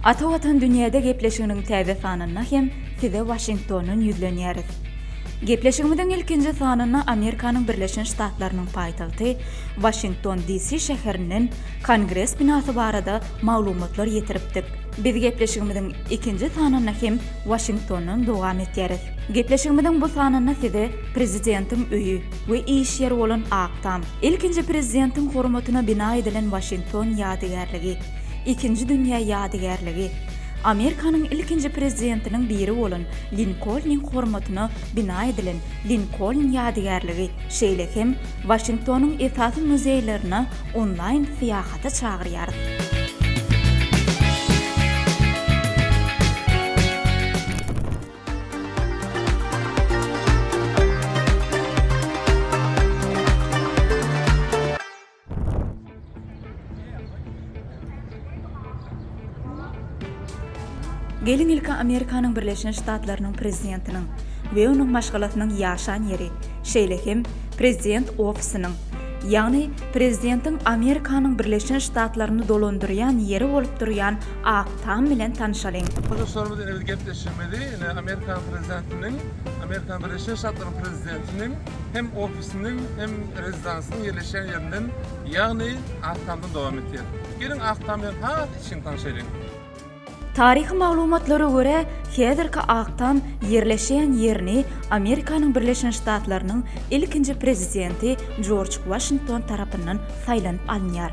Ata Watan dünýäde gepleşiginiň täze sanynda hem size Waşingtondan ýüzlenýäris. Gepleşigimiziň ilkinji sanynda Amerikanyň Birleşen Ştatlarynyň paýtagty Waşington DC şäherinden Kongres binasy barada maglumatlar ýetiripdik. Biz gepleşigimiziň ikinji sanynda hem Waşingtondan dowam etýäris. Gepleşigimiziň bu sanynda size Prezidentiň öýi we iş ýeri bolan Ak Tam, ilkinji Prezidentiň hormatyna bina edilen Waşington ýadygärligi, Ikinji dünýä ýadygärligi, Amerikanyň ilkinji Prezidentiniň biri bolan Linkolnyň hormatyna bina edilen Linkoln ýadygärligi, şeýle hem Waşingtonyň esasy muzeýlerine onlaýn syýahata çagyrýarys. Geliň ilki Amerikanyň Birleşen Ştatlarynyň Prezidentiniň we onuň maşgalasynyň ýaşan ýeri, şeýle hem Prezident ofisiniň, ýagny Prezidentiň Amerikanyň Birleşen Ştatlaryny dolandyrýan ýeri bolup durýan Ak Tam bilen tanyşalyň. Dostlarymyz ine biz gepleşigimizi ine Amerikanyň Prezidentiniň, Amerikanyň Birleşen Ştatlarynyň Prezidentiniň hem ofisiniň hem rezidansynyň ýerleşýän ýerinden, ýagny Ak Tamdan dowam etýär. Geliň Ak Tam bilen has içgin tanşalyň. Taryhy maglumatlara görä, häzirki Ak Tam ýerleşýän ýerini Amerikanyň Birleşen Ştatlarynyň ilkinji prezidenti Jorj Waşington tarapyndan saýlanyp alynýar.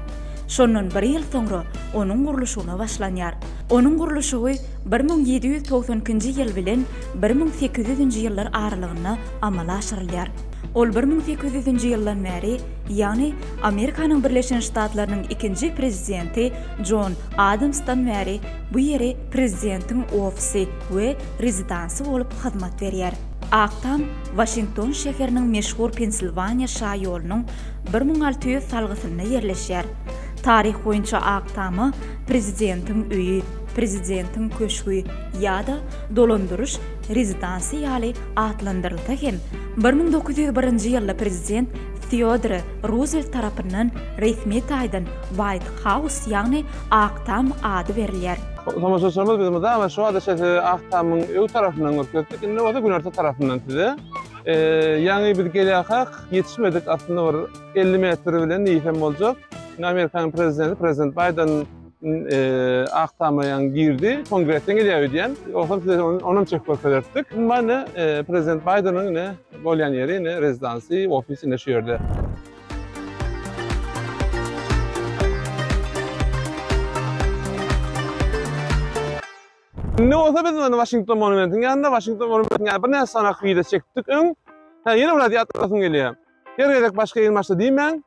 Şondan bir ýyl soňra onuň gurluşygyna başlanýar. Onuň gurluşygy 1792-nji ýyl bilen 1800-nji ýyllar aralygynda amala aşyrylýar. Ol 1800-nji ýyldan bäri, ýagny Amerikanyň Birleşen Ştatlarynyň ikinji prezidenti Jon Adamsdan bäri bu ýeri prezidentiň ofisi we rezidansy bolup hyzmat berýär. Ak Tam Waşington şäheriniň meşhur Pensilwaniýa şaýolunyň 1600 salgysynda ýerleşýär. Taryh boýunça Ak Tama prezidentiň öýi, prezidentiň köşgi ýa-da dolandyryş rezidansy ýaly atlandyrylsa hem, 1901-nji ýylda prezident Theodore Ruzwelt tarapyndan resmi taýdan White House, ýagny Ak Tam ady berilýär. Tomaşaçylarymyz biz mydama şu wagta çenli size Ak Tamyň öň tarapyndan görkezdik, indi bolsa günorta tarapyndan size. Ýaňy biz gelýärkäk ýetişmedik, aslynda bir 50 metr bilen diýsem boljak. Indi Amerikanyň prezidenti, prezident Baýden Ak Tama ýaňy girdi, kongresden gelýär öýdýän. Ýogsam size onam çekip görkezerdik. Indi ine prezident Baýdeniň ine bolýan ýeri, ine rezidansy, ofisi ine şu ýerde. Indi bolsa biz indi Waşington monumentiň ýanynda, Waşington monumentiň ýanynda birnäçe sany wideo çekipdik öň. Hä, ýene bir zat ýatlasym gelýär. Her gezek başga egin-başda diýmäň.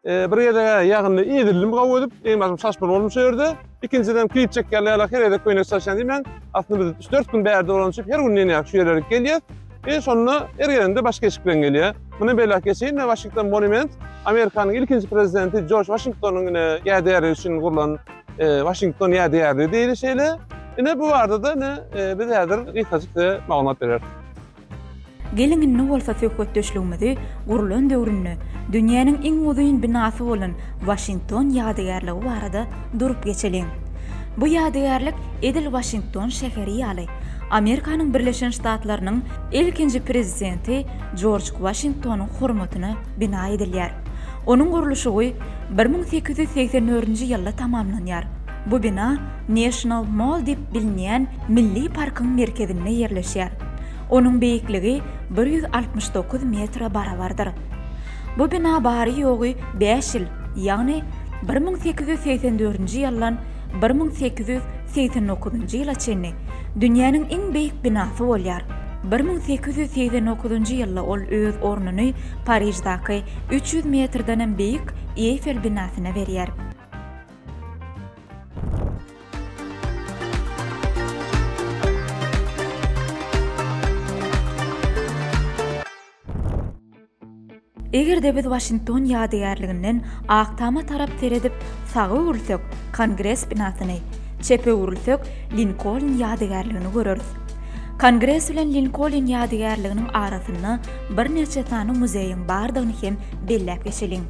Bir gezeg-ä ýagynda ezildim gowy edip, egin-başym çaşmaly boldum şo ýerde. Ikinjiden klip çekýärler ýaly her gezek köýnek çalyşýan diýmäň. Aslynda biz üç-dört gün bärde bolany üçin her gün diýen ýaly şu ýerlere gelýäs. E şonda her gelende başga eşik bilen gelýär. Muny belläp geçeýin, ine Waşington monument Amerikanyň ilkinji prezidenti Jorj Waşingtonyň ine ýadygärligi üçin gurlan Waşington ýadygärligi diýeli şeýle. Ine bu barada-da ine biz häzir gysgajyk size maglumat bereris. Geliň indi bolsa söhbetdeşligimizi gurlan döwründe dünýäniň iň uzyn binasy bolan Waşington ýadygärligi barada durup geçeliň. Bu ýadygärlik edil Waşington şäheri ýaly, Amerikanyň Birleşen Ştatlarynyň ilkinji prezidenti Jorj Waşingtonyň hormatyna bina edilýär. Onuň gurluşygy 1884-nji ýylda tamamlanýar. Bu bina National Mall diýip bilinýän milli parkyň merkezinde ýerleşýär. Onuň beýikligi 169 metre barabardyr. Bu bina bary-ýogy bäş ýyl, ýagny 1884-nji ýyldan 1889-njy ýyla çenli dünýäniň iň beýik binasy bolýar. 1889-njy ýylda ol öz ornuny Pariždaky 300 metrdenem beýik Eýfel binasyna berýär. Eger-de biz Waşington ýadygärliginden Ak Tama tarap seredip, saga öwrülsek, Kongres binasyny, çepe öwrülsek, Linkoln ýadygärligini göreris. Kongres bilen Linkoln ýadygärliginiň arasynda birnäçe sany muzeýiň bardygyny hem belläp geçeliň.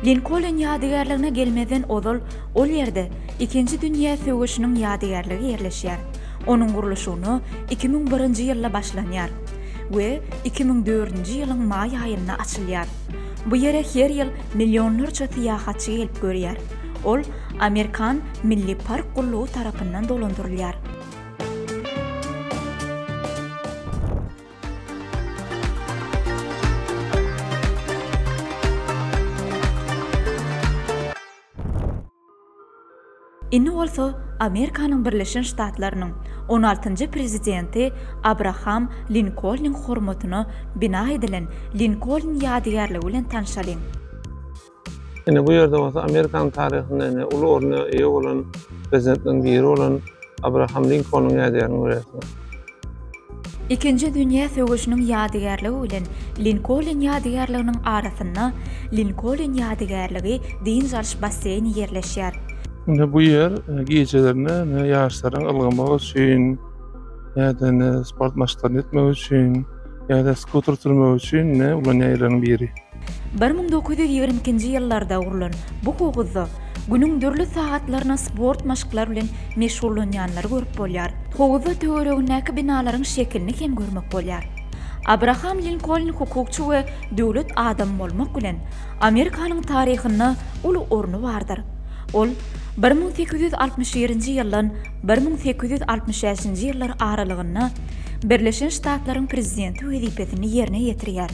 Linkoln ýadygärligine gelmezden ozal ol ýerde Ikinji dünýä söweşiniň ýadygärligi ýerleşýär. Onuň gurluşygyna 2001-nji ýylda başlanýar we 2004-nji ýylyň maý aýynda açylýar. Bu ýere her ýyl millionlarça syýahatçy gelip görýär. Ol Amerikan milli park gullugy tarapyndan dolandyrylýar. Indi bolsa Amerikanyň Birleşen Ştatlarynyň on altynjy prezidenti Abraham Linkolnyň hormatyna bina edilen Linkoln ýadygärligi bilen tanşalyň. Ine bu ýerde bolsa Amerikanyň taryhynda ine uly orna eýe bolan prezidentleriň biri bolan Abraham Linkolnyň ýadygärligini görýärsiňiz. Ikinji dünýä söweşiniň ýadygärligi bilen Linkoln ýadygärliginiň arasynda Linkoln ýadygärligi dynç alyş basseýni ýerleşýär. Ine bu ýer gijelerine ine ýaşlaryň ylgamagy üçin ýa-da ine sport maşklaryny etmek üçin ýa-da skuter sürmek üçin ine ulanýan ýerleriň biri. 1922-nji ýyllarda gurlan bu howuzda günüň dürli sagatlaryna sport maşklary bilen meşgullanýanlary görüp bolýar. Howuzda töweregindäki binalaryň şekilini hem görmek bolýar. Abraham Linkoln hukukçy we döwlet adamy bolmak bilen, Amerikanyň taryhynda uly orny bardyr. Ol 1861-nji ýyldan 1865-nji ýyllar aralygynda Birleşen Ştatlaryň prezidenti wezipesini ýerine ýetirýär.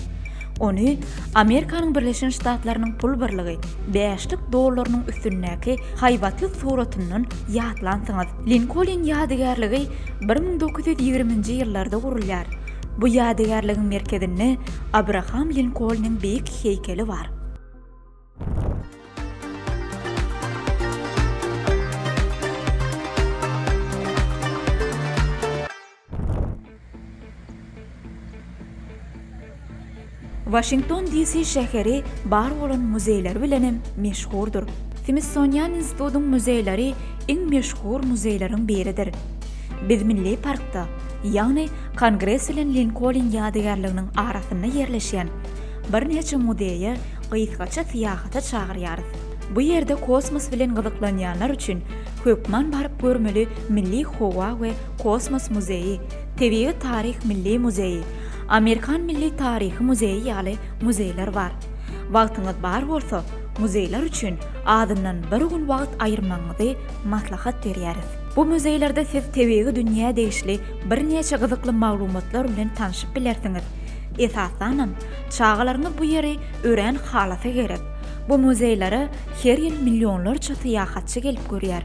Ony Amerikanyň Birleşen Ştatlarynyň pul birligi, bäşlik dollarynyň üstündäki haýbatly suratyndan ýatlansyňyz. Linkoln ýadygärligi 1920-nji ýyllarda gurulýar. Bu ýadygärligiň merkezinde Abraham Linkolnyň beýik heýkeli bar. Waşington DC şäheri bar bolan muzeýleri bilenem meşhurdyr. Smithsonian institutyň muzeýleri iň meşhur muzeýleriň biridir. Biz milli parkda, ýagny Kongres bilen Linkoln ýadygärliginiň arasynda ýerleşýän birnäçe muzeýe gysgaça syýahata çagyrýarys. Bu ýerde kosmos bilen gyzyklanýanlar üçin hökman baryp görmeli Milli howa we kosmos muzeýi, Tebigy taryh milli muzeýi, Amerikan milli taryhy muzeýi ýaly muzeýler bar. Wagtyňyz bar bolsa, muzeýler üçin azyndan bir gün wagt aýyrmagyňyzy maslahat berýäris. Bu muzeýlerde siz tebigy dünýä degişli birnäçe gyzykly maglumatlar bilen tanşyp bilersiňiz. Esasanam, çagalaryňyz bu ýeri örän halasa gerek. Bu muzeýlere her ýyl millionlarça syýahatçy gelip görýär.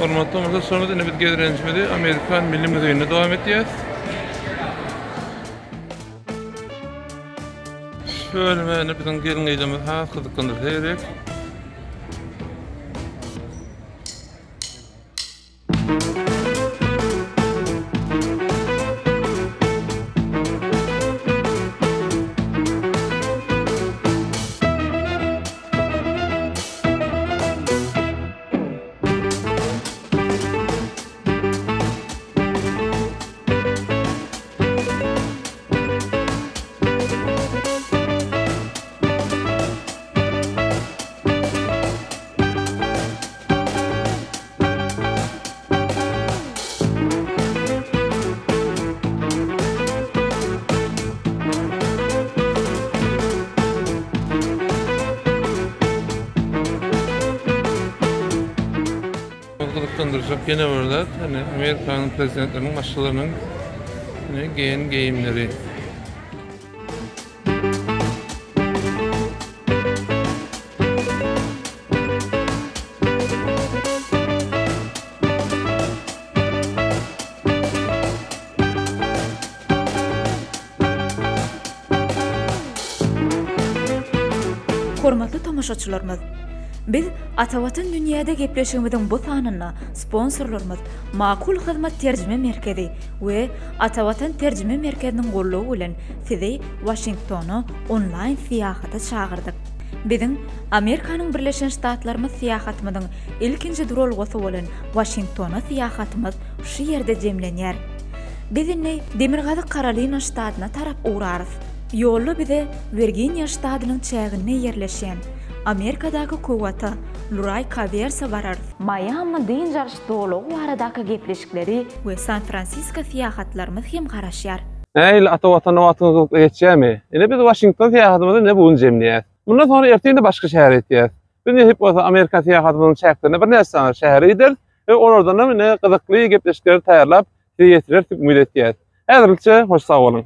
Hormatly tomaşaçylarymyz, indi biz gezelenjimizi Amerikan Milli muzeýinde dowam etýäris. Şu bölüme indi biziň gelin-gyzlarymyz has gyzyklandyrsa gerek. Gyzyklandyrjak ýene bir zat, ýagny Amerikanyň prezidentleriniň maşgalalarynyň geýen geýimleri. Hormatly tomaşaçylarymyz! Biz Atavatan dünýäde gepleşigimiziň bu sanynda sponsorlarymyz Makul Hyzmat Terjime Merkezi we Atavatan Terjime Merkeziniň goldawy bilen sizi Waşingtona onlaýn syýahata çagyrdyk. Biziň Amerikanyň Birleşen Ştatlarymyz syýahatymyzyň ilkinji duralgasy bolan Waşingtona syýahatymyz şu ýerde jemlenýär. Biz indi Demirgazyk Karolina ştatyna tarap ugrarys. Ýolda bize Wirginiýa ştatynyň çäginde ýerleşýän Amerikadaky Köwata, Luraý Kawerse bararys. Maýami dynç alyş zolagy baradaky gepleşikleri we San-Fransisko syýahatlarymyz hem garaşýar. Nähili ata Watanda wagtyňyz gyzykly geçýärmi? Ine biz Waşington syýahatymyzy ine bu gün jemleýäs. Mundan soňra ertir ine başga şähere gitýäs. Biz nesip bolsa Amerika syýahatymyzyň çäklerinde birnäçe sany şähere gideris we olardan hem ine gyzykly gepleşikleri taýýarlap size ýetireris diýip umyt etýäs. Häzirlikçe hoş sag boluň.